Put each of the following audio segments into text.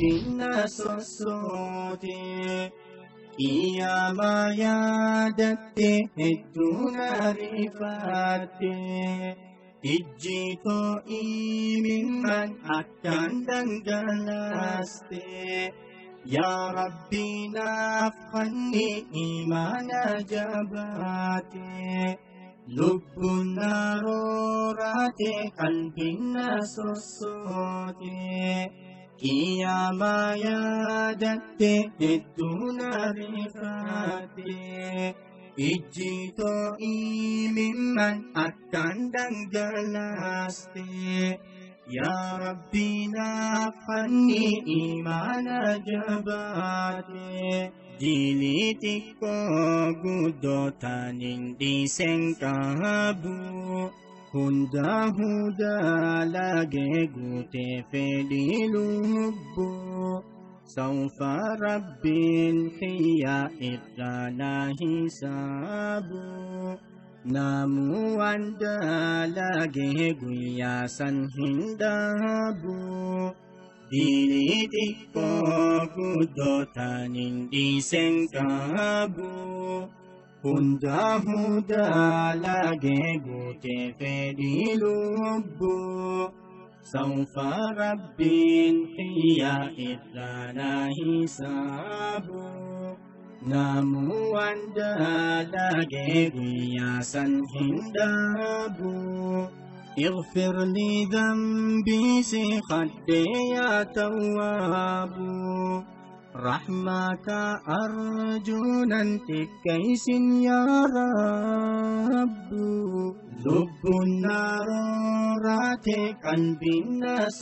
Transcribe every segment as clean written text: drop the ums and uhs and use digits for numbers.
qalbiin sossote qiyaamaa yaadatte hedduu na rifatte ijji too imimman akkaan dhangalaaste yaa Rabbi naaf khanni imaana jabaate lubbuun na rooraate qalbiin na sossote qiyaamaa yaadatte hedduu na rifatte ijji too imimman akkaan dhangalaaste yaa Rabbi naaf khanni imaana jabaate dilii xiqqoo guddoo taniin dhiisen qabu hundaahuu dalagee guutee fedhii lubbuu sawfa rabbiin kiyya irraa na hisaabu namuu waan dalagee guyyaa san hin dhabu dilii xiqqoo guddoo taniin dhiisen qabu hundaahuu dalagee guutee fedhii lubbuu sawfa rabbiin kiyya irraa na hisaabu namuu waan dalagee guyyaa san hin dhabu اغفر لي ذنبي سخدي يا تواب رحمك أرجو ننتكيس يا رب لب النار قلبي الناس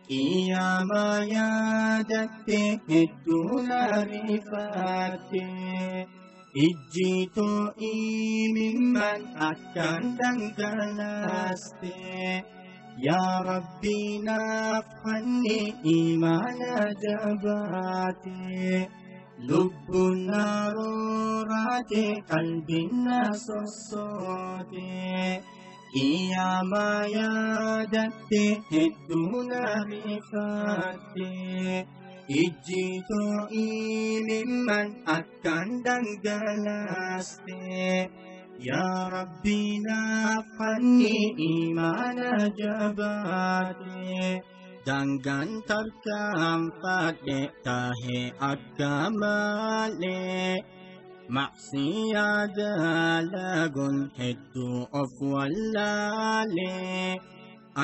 قياما يادت الدون رفات ijji too imimman akkaan dhangalaaste yaa Rabbi naaf khanni imaana jabaate lubbuun na rooraate qalbiin na sossote qiyaamaa yaadatte hedduu na rifatte ijji too imimman akkaan dhangalaaste yaa Rabbi naaf khanni imaana jabaate daangaan tarkaanfadhe tahee akka malee macsiyaa dalaguun hedduu of wallaalee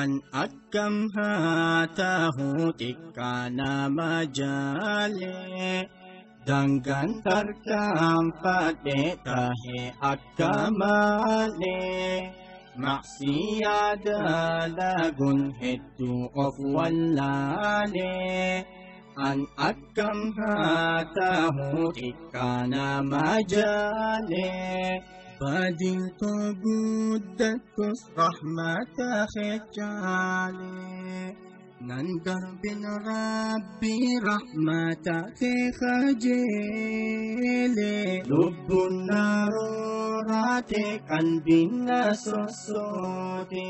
an akkam haa tahuu xiqqaa nama jaalee daangaan tarkaanfadhe tahee akka malee macsiyaa dalaguun hedduu of wallaalee an akkam haa tahuu xiqqaa nama jaalee badin too guddattus rahmata kee caalee nan darbin Rabbi rahmata kee kajeelee lubbuun na rooraate qalbiin na sossote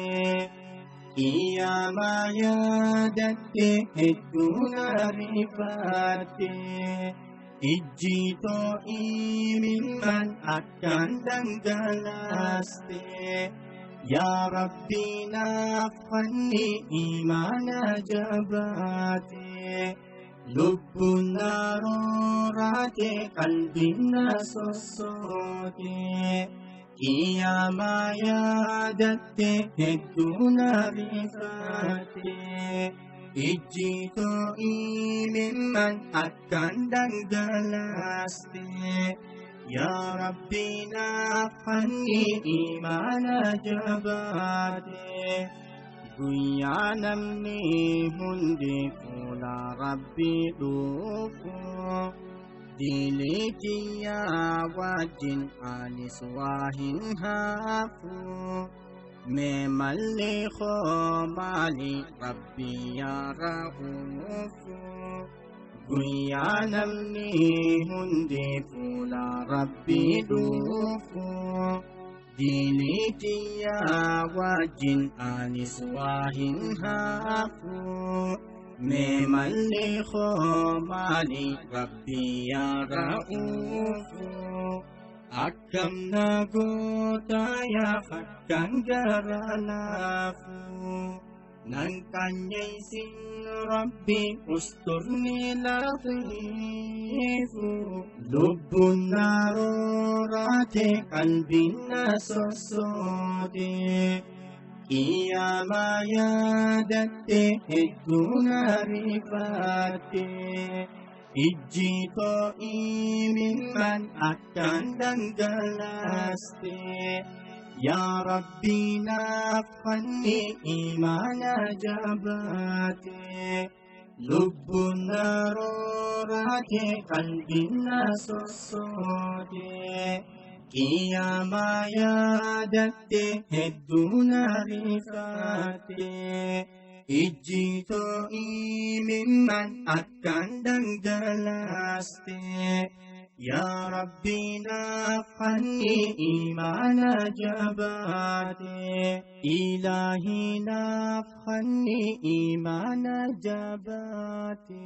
qiyaamaa yaadatte hedduu na rifatte ijji too imimman akkaan dhangalaaste yaa Rabbi naaf khanni imaana jabaate lubbuun na rooraate qalbiin na sossote qiyaamaa yaadatte hedduu na rifatte ijji too imimman akkaan dhangalaaste yaa Rabbi naaf khanni imaana jabaate guyyaa namni hundi fuula Rabbii dhufu dilii kiyyaa wajjin anis waa hin hafu mee malli koo maali Rabbi yaa ra'uufu guyyaa namni hundi fuula Rabbii dhufu Diinii wajjin anis waa hin hafu. Mee malli koo maali rabbi yaa ra'uufu. Akkam na goota yaa fakkaan gara laafu. Nan qanyeessin rabbi usturni latiifu. Lubbuun na rooraate qalbiin na sossoote. Qiyaamaa yaadatte hedduu na rifaatte. Ijji too'ii mimman akkaan dhangalaaste. Yaa Rabbi naaf fanni imaana jabaate. Lubbuun na rooraate qalbiin na sossoote. Qiyaamaa yaadatte hedduu na rifaatte. Ijji too'ii mimman akkaan dhangalaaste. Yaa Rabbi naaf fanni imaana jabaate. Ilaahi naaf fanni imaana jabaate.